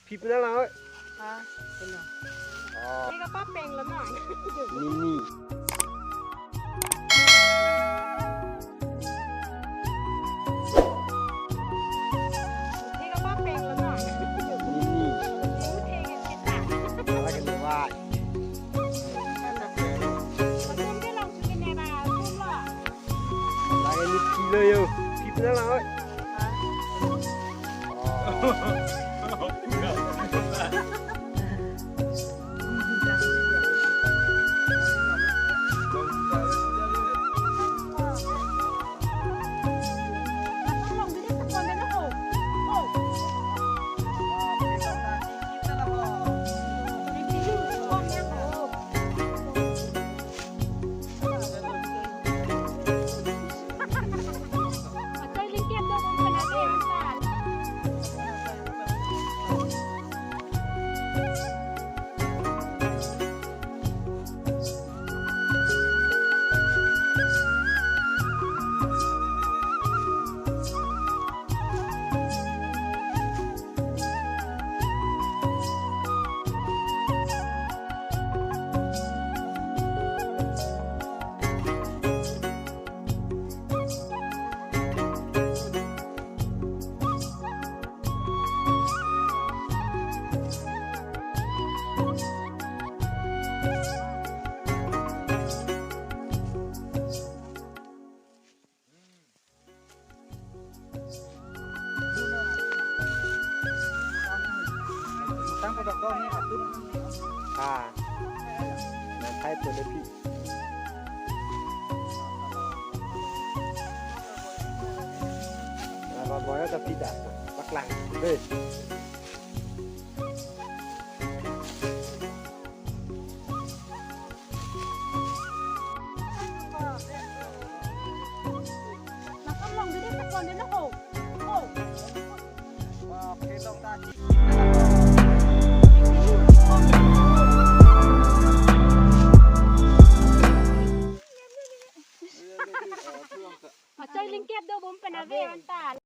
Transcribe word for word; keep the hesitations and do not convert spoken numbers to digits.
Phi penang lang oi? Ha, penang. Oh. Ini apa peng lo na? Nini. Ini apa peng lo na? Nini. Ini udah kita. Lagi lewat. Langsung ke langsung ke nera, langsung lo. Lagi ni kilo yo. Phi penang lang oi? Ah. Na khai to le phi. Na ba boy ta phi da. Paklang. Be. Achoi lingkep do bom pen ave anta.